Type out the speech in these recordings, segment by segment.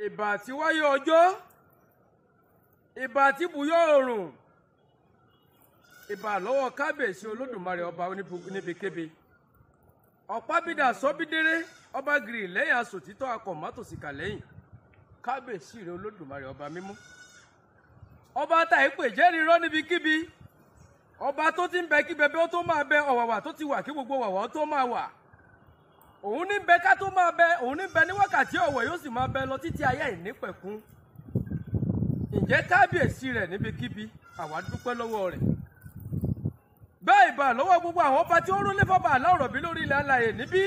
Ìbà tí wáyé ọjọ́, ìbà tí bùyọ́ oòrùn, ìbà lọ́wọ́ kábíyèsí olódùmarè ọba níbikíbi. Ọ̀pábídà sọ́bídéré ọba gírì lẹ́yìn asòtítọ́ akọ̀ mátòsíkà lẹ́yìn. Kábíyèsí rẹ olódùmarè ọba mímọ́. Ọba tá ìpè jẹ́rìí rọ́ níbikíbi. Ọba tó ti ń bẹ kí bẹbẹ ó tó máa bẹ, ọ̀wàwà tó ti wà kí gbogbo wàwà ó tó máa wà. Òun ní bẹ ká tó máa bẹ, òun ní bẹ ní wákàtí ọ̀wọ̀ yóò sì máa bẹ lọ títí ayé ìnípẹ̀kun. Ǹjẹ́ kábíyèsí rẹ̀ níbikíbi, àwa dúpẹ́ lọ́wọ́ rẹ̀. Bẹ́ẹ̀ ìbà lọ́wọ́ gbogbo àwọn ọba tí ó rólé fọ́ba aláwọ̀rọ̀bí lórí ilẹ̀ alààyè níbí.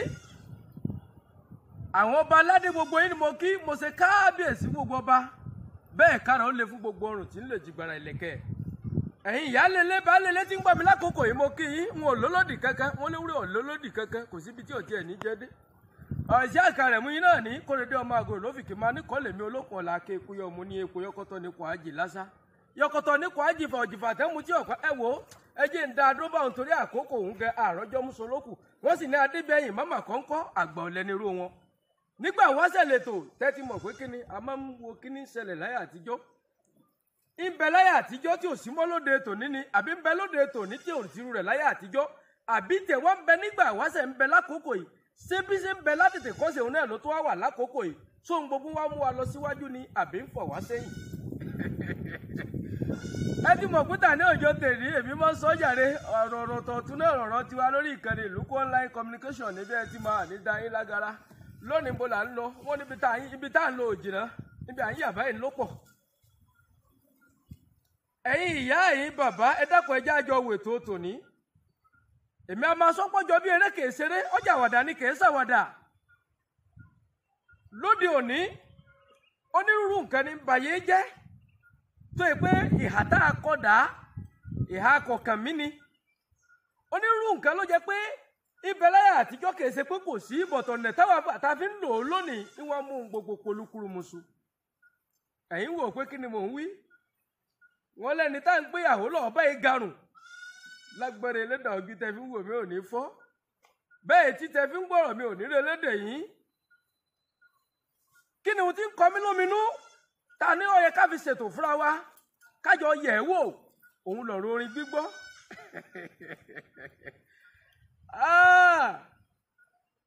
Àwọn ọba aládé gbogbo yín ni mo kí, mo ṣe kábíyèsí gbogbo ọba. Bẹ́ẹ̀ kára ó le fún gbogbo ọrùn tí ń lè jìgbàrà ìlẹ̀kẹ̀. Ẹ̀yin ìyálélé baálélé tí ń gbọ́ mi lákòókò yìí mo kí yín, n ò lólódì kankan, wọ́n léwúrẹ́ ò lólódì kankan, kò síbi tí ò tiẹ̀ ní jẹ́ dé. Ọ̀sẹ̀ àkàrẹ̀ mú yín náà ní kórèdé ọmọ àgọ́ lófìkì máa ní kọ́lé mi olókùn ọ̀la ké ikú yọ mu ní epo yọkọ́tọ́ ní kò ájì lásá. Yọkọ́tọ́ ní kò ájì fà òjìfà tẹ́mu tí ọ̀pá ẹ wò ó, ẹ jẹ́ ń da adó bá òun torí àkókò òun gẹ àrọ́jọ́ mùsùlùkù. Wọ́n sì ní Adébẹ́yìn mámà kọ́ńkọ́ àgbà ọ̀lẹ́nirú wọn. Nígbà wáṣẹ̀ lètò tẹ́tí mọ̀ pé kíni a máa ń wo kíní ṣẹlẹ̀ láyé àtijọ́. Ń bẹ láyé àtijọ́ tí ò sí mọ́ lóde tòní ni, àbí ń bẹ lóde tòní tí ò sí rẹ̀ láyé àtijọ́, àbí tẹ̀ wọ́n ń bẹ nígbà wáṣẹ̀ ń bẹ lákòókò yìí, ṣé bí ṣe ń bẹ látètè kọ́sẹ̀ òun náà ló tó wá wà lákòókò yìí, sóhun gbogbo wa mú wa lọ síwájú ni àbí ń fọ̀ wá sẹ́yìn. Ẹ ti mọ̀ pé tàní òjò tèrí èmi máa ń sọ jàre ọ̀rọ̀ ọ̀rọ̀ tọ̀tún náà ọ̀rọ̀ tiwa lórí ìkànnì Ìlúkú online communication níbi ẹ ti máa ní dá yín lágara. Lónìí bó là ń lọ, wọ́n níbi tá ibi tá à ń lọ òjìnà, níbi à ń yà báyìí ló pọ̀. Ẹ̀yin ìyá ẹ̀yin bàbá ẹ dákun ẹ jẹ́ àjọ wètò tòní. Èmi a máa sọ́pọ̀jọ bí eré kèé ṣeré, ọjà àwàdà ni kèé ṣàwàdà. Lóde òní, onírúurú nǹkan ní bayé jẹ́ tó yẹ pé ìhà tá a kọ dà, ìhà kọ̀ọ̀kan mí ni. Onírúurú nǹkan ló jẹ́ pé ibẹ̀ láyé àtijọ́ kèé ṣe pé kò sí bọ̀tọ̀nẹ̀ táwa tá a fi ń lò ó lónìí ní wọ́n mú gbogbo polúkúrú musu. Ẹ̀yin wò pé kí ni mò ń wí? Wọ́n lẹ́ni tá à ń gbéyàwó lọ́ọ́ báyìí garùn lágbára elédà ojú tẹ fi ń wò mí ò ní fọ́, bẹ́ẹ̀ tí tẹ fi ń gbọ́rọ̀ mi ò ní rí elédè yín. Kí ni ohun tí ń kọ mí lóminú? Ta ni ó yẹ ká fi ṣètò fúnra wa kájọ yẹ̀ ẹ́ wò? Òun lọ̀rọ̀ orin gbígbọ́.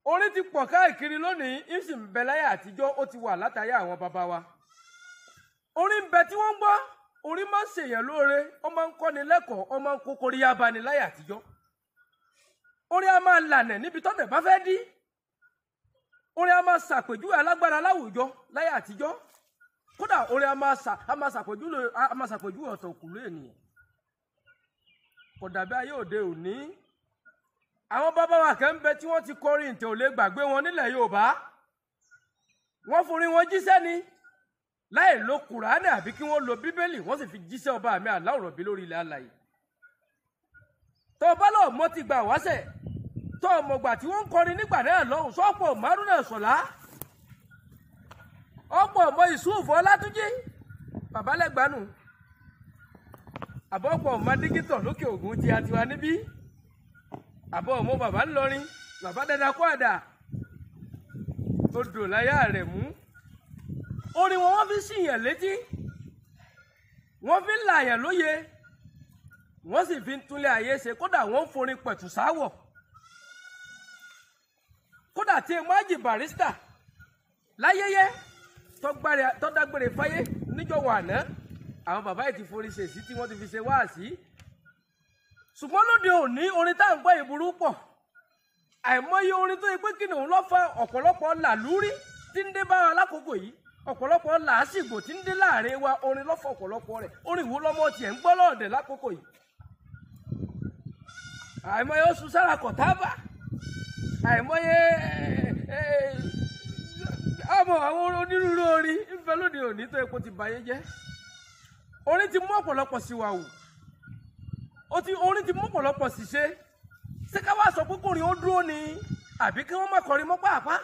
Orin ti pọ̀ káàkiri lónìí, ń sì ń bẹ láyé àtijọ́, ó ti wà látàyè àwọn bàbá wa. Orin ń bẹ tí wọ́n ń gbọ́. Orin máa ń ṣèyàn lóore, ó máa ń kọ́ni lẹ́kọ̀ọ́, ó máa ń kó kóríyá bani láyé àtijọ́. Orin a máa lànà níbi tọ́nà bá fẹ́ dí. Orin a máa ṣàpèjúwe alágbára láwùjọ láyé àtijọ́. Kódà orin a máa ṣàpèjúwe ọ̀tọ̀kùlú ènìyàn. Kò dàbí ayé òde òní. Àwọn bàbá wa kan ń bẹ tí wọ́n ti kọrin ìtẹ̀ ò lè gbàgbé wọn nílẹ̀ Yorùbá. Wọ́n forin wọn jíṣẹ́ ni láì lo Kùránì àbí kí wọ́n lo Bíbélì, wọ́n sì fi jíṣẹ́ ọba mi aláwòrán lórí ilẹ̀ alààyè. Tó o bá lọ mọ́ ti gbà wáṣẹ̀, tó o mọ̀gbà tí wọ́n ń kọrin nígbà náà lọ́hùn, sọ́pọ̀ Márúnà Ṣọlá, ọ̀pọ̀ ọmọ Ìsúfù Ọlátúnjí, bàbá lẹ́gbàánu, àbọ̀pọ̀ ọmọ dígítọ̀ lókè Ògùn ti àtiwá níbí, àbọ̀ ọmọ bàbá ńlọrin, bàbá dada kó àdà, odò láyà rẹ̀ mú. Orin wọn wọ́n fi ṣìyàn létí, wọ́n fi ń làyàn lóye, wọ́n sì fi ń túnlé ayé ṣe. Kódà wọ́n ń forin pẹ̀tù sáwọ̀. Kódà tí Májì Barrister láyẹyẹ tó dágbére fáyé níjọ́wọ́ àná, àwọn bàbá yìí ti forin ṣèṣí tí wọ́n ti fi ṣe wáàsí. Ṣùgbọ́n lóde òní, orin tá à ń gbọ́ ìburú pọ̀. Àìmọye orin tó yẹ pé kí ni òun lọ́ fa ọ̀pọ̀lọpọ̀ làlúrí tí ń dé bá wa lákòókò yìí, ọ̀pọ̀lọpọ̀ làásìgbò tí ń dé láàrin wa, orin lọ́fọ̀ ọ̀pọ̀lọpọ̀ rẹ̀. Orin ìwò lọ́mọ tiẹ̀ ń gbọ́ lọ́ọ̀dẹ̀ lákòókò yìí. Àìmọye oṣù sára kọ̀tábà, àìmọye àmọ́ àwọn onírúurú orin ń bẹ lóde òní tó epo ti báyé jẹ́. Orin ti mú ọ̀pọ̀lọpọ̀ sí wa wù, orin ti mú ọ̀pọ̀lọpọ̀ sì ṣe. Ṣé ká wá sọ pé kórin ó dúró ni àbí kí wọ́n má kọrin mọ́ pàápàá?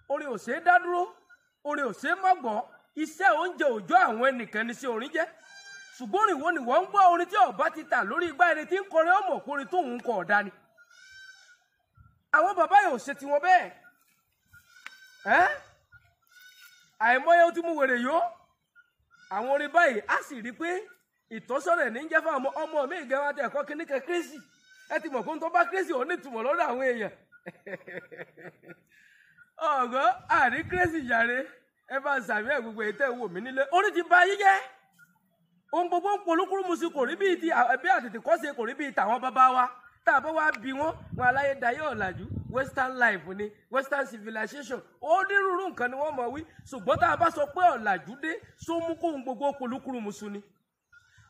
Orin ò ṣeé dá dúró, orin ò ṣeé má gbọ́. Iṣẹ́ oúnjẹ òòjọ́ àwọn ẹnìkan ní sí orin jẹ́. Ṣùgbọ́n orin wo ni wọ́n ń gbọ́? Orin tí ọba ti tà lórí igbá ẹni tí ń kọrin ọmọ òkúrin tóun ń kọ ọ̀dà ni. Àwọn bàbá yìí ò ṣe tiwọn bẹ́ẹ̀. Àìmọye ó ti mú wèrè yó. Àwọn orin báyìí á sì rí pé ìtọ́sọ́nà ní jẹ́ fún àwọn ọmọ mi ìgẹ̀ wa tẹ̀ ẹ̀kọ́ kíní kan kérésì. Ẹ ti mọ̀ pé tó bá kérésì ò ní ìtumọ̀ lọ́dọ̀ àwọn èèyàn. Ọ̀gọ́ àrí kérésì jàre, ẹ bá sàmì ẹ̀ gbogbo èyí tẹ́ wò mí nílé. Orin ti ba ayé jẹ́. Ohun gbogbo ń polúkúrúmuṣu, kò rí bíi ti ẹbí àtètèkọ́ṣe, kò rí bíi tàwọn bàbá wa. Tá a bá wá bí wọn, wọn aláyé dayé ọ̀làjú, western life ni, western civilization, onírúurú nǹkan ni wọ́n mọ̀ wí. Ṣùgbọ́n tá a bá sọ pé ọ̀làjú dé, só mú kóhun gbogbo polúkúrúmuṣu ni,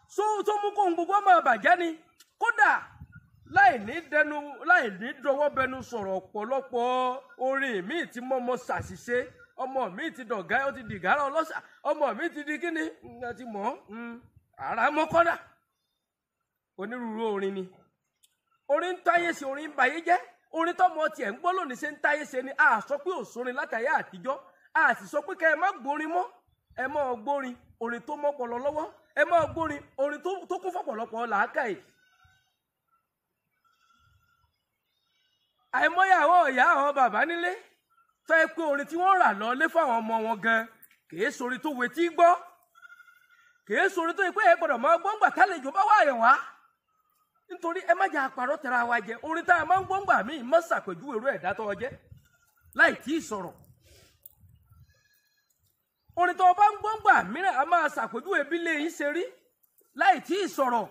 só mú kóhun gbogbo máa bàjẹ́ ni. Kódà láì ní dẹnu, láì ní dọwọ́ bẹnu sọ̀rọ̀, ọ̀pọ̀lọpọ̀ orin míì ti mọ́mọ́ ṣàṣìṣe. Ọmọ mi ti dọ̀gá, ó ti dìgárà ọlọ́ṣà, ọmọ mi ti di kíni, ẹ ti mọ̀ ara mọ́kọ́dà. Onírúurú orin ni. Orin ń táyé ṣe, orin ń bayé jẹ́. Orin tọmọ tiẹ̀ ń gbọ́ lónìí ṣe ń táyé ṣe ni. A sọ pé òṣorin látàyé àtijọ́, a sì sọ pé kẹ́ ẹ má gbórin mọ́. Ẹ má gbórin orin tó mọ́pọlọ lọ́wọ́, ẹ má gbórin orin tó kún fọ́pọ̀lọpọ̀ làákàyè. Àìmọye àwọn ìyá àwọn bàbá nílé fẹ́ pé orin tí wọ́n rà lọ lé fáwọn ọmọ wọn gan kìí sorin tó wetí gbọ́, kìí sorin tó yẹ pé ẹ gbọ́dọ̀ máa gbọ́ngbà tálejò bá wà yẹn wá. Nítorí ẹ má jẹ́ àpàrọ̀ tẹ̀ra wa jẹ. Orin tá a máa ń gbọ́ngbà míì má ṣàpèjúwe irú ẹ̀dá tó jẹ́ láì tí ì sọ̀rọ̀. Orin tó o bá ń gbọ́ngbà mìíràn a máa ṣàpèjúwe bí ilé yín ṣe rí láì tí ì sọ̀rọ̀.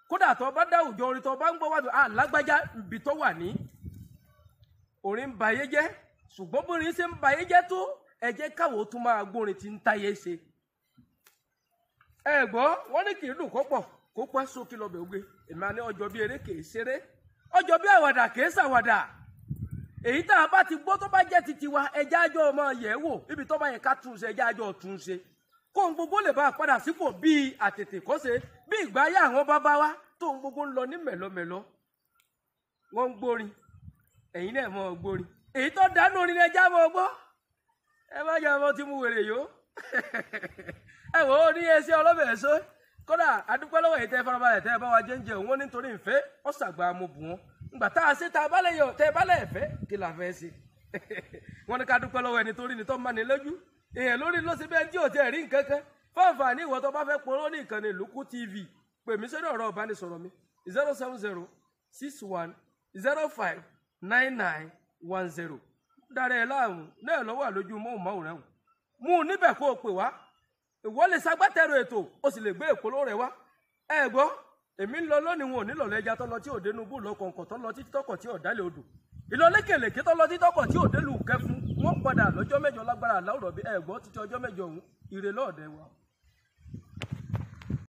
Kódà tó o bá dá àwùjọ, orin tó o bá ń gbọ́ wájú alágbájá ibi tó wà ní. Orin ń bayé jẹ́, ṣùgbọ́n bórin ṣe ń bayé jẹ́ tó, ẹ jẹ́ káwọ́ tún máa gbórin tí ń táyé ṣe. Ẹ gbọ́, wọ́n ní kì í dùn kó pọ̀ kó pẹ́ sókè lọ́bẹ̀ oge. Èmi á ní ọjọ́ bí eré kìí ṣeré, ọjọ́ bí àwàdà kìí ṣàwàdà. Èyí tá a bá ti gbọ́ tó bá jẹ́ titi wa, ẹjẹ́ àjọ ọmọ yẹ̀ wò. Ibi tó bá yẹ ká tún ṣe, ẹjẹ́ àjọ tún ṣe, kóhun gbogbo lè bá a padà sípò bíi àtètèkọ́ṣe, bí ìgbà ayé àwọn bàbá wa tóhun gbogbo ń lọ ní mẹ̀lọmẹ̀lọ. Wọ́n ń gbórin, ẹ̀yin náà mọ̀ gbórin. Èyí tó dánú orin ẹjẹ́ àmọ́ gbọ́. Ẹ má jẹ́ ọmọ tí mo wèrè yó. Ẹ wò ó ní ẹsẹ̀ ọlọ́bẹ̀ ẹ̀ṣọ́. Kódà adúpẹ́ lọ́wọ́ èyí tẹ́ farabalẹ̀ tẹ́ bá wa jẹ́ńjẹ òun nítorí ìfẹ́ ọ̀sàgbà mo bù wọ́n. Ngbà tá a ṣe tá a bá lè yọ tẹ́ bá lè fẹ́ kí la fẹ́ ṣe. Wọ́n ní ká dúpẹ́ lọ́wọ́ ẹni torí ni tó máa ní lójú. Èèyàn lórí ló ṣe bẹ́ẹ̀ tí ò tẹ́ rí nǹkan kan. Fáǹfààní ìwọ tó bá fẹ́ polówó ní ìkànnì Lukú TV, pè mí sórí ọ̀rọ̀ ìbánisọ̀rọ̀ mi 070 61 05 99 10. Dára ẹ láàmú náà lọ́wọ́ àlójú móhùnmáwòrán. Mú un níbẹ̀ kó o pè wá. Ìwọ lè ṣagbátẹrù ètò, o sì lè gbé ìpolówó rẹ wá. Ẹ gbọ́, èmi ń lọ lónìí, wọn ò nílò lẹ́jà tó lọ tí ò dénú bù lọ kọ̀ǹkọ̀ tó lọ títí tọkọ̀ tí ò dálé odò. Ìlọlékèlèké tó lọ títí tọkọ̀ tí ò délù kẹfún. Wọ́n padà lọ́jọ́ mẹ́jọ lágbára àláwùrọ̀ bí. Ẹ gbọ́, títí ọjọ́ mẹ́jọ ọ̀hún, ire lọ́ọ̀dẹ wa.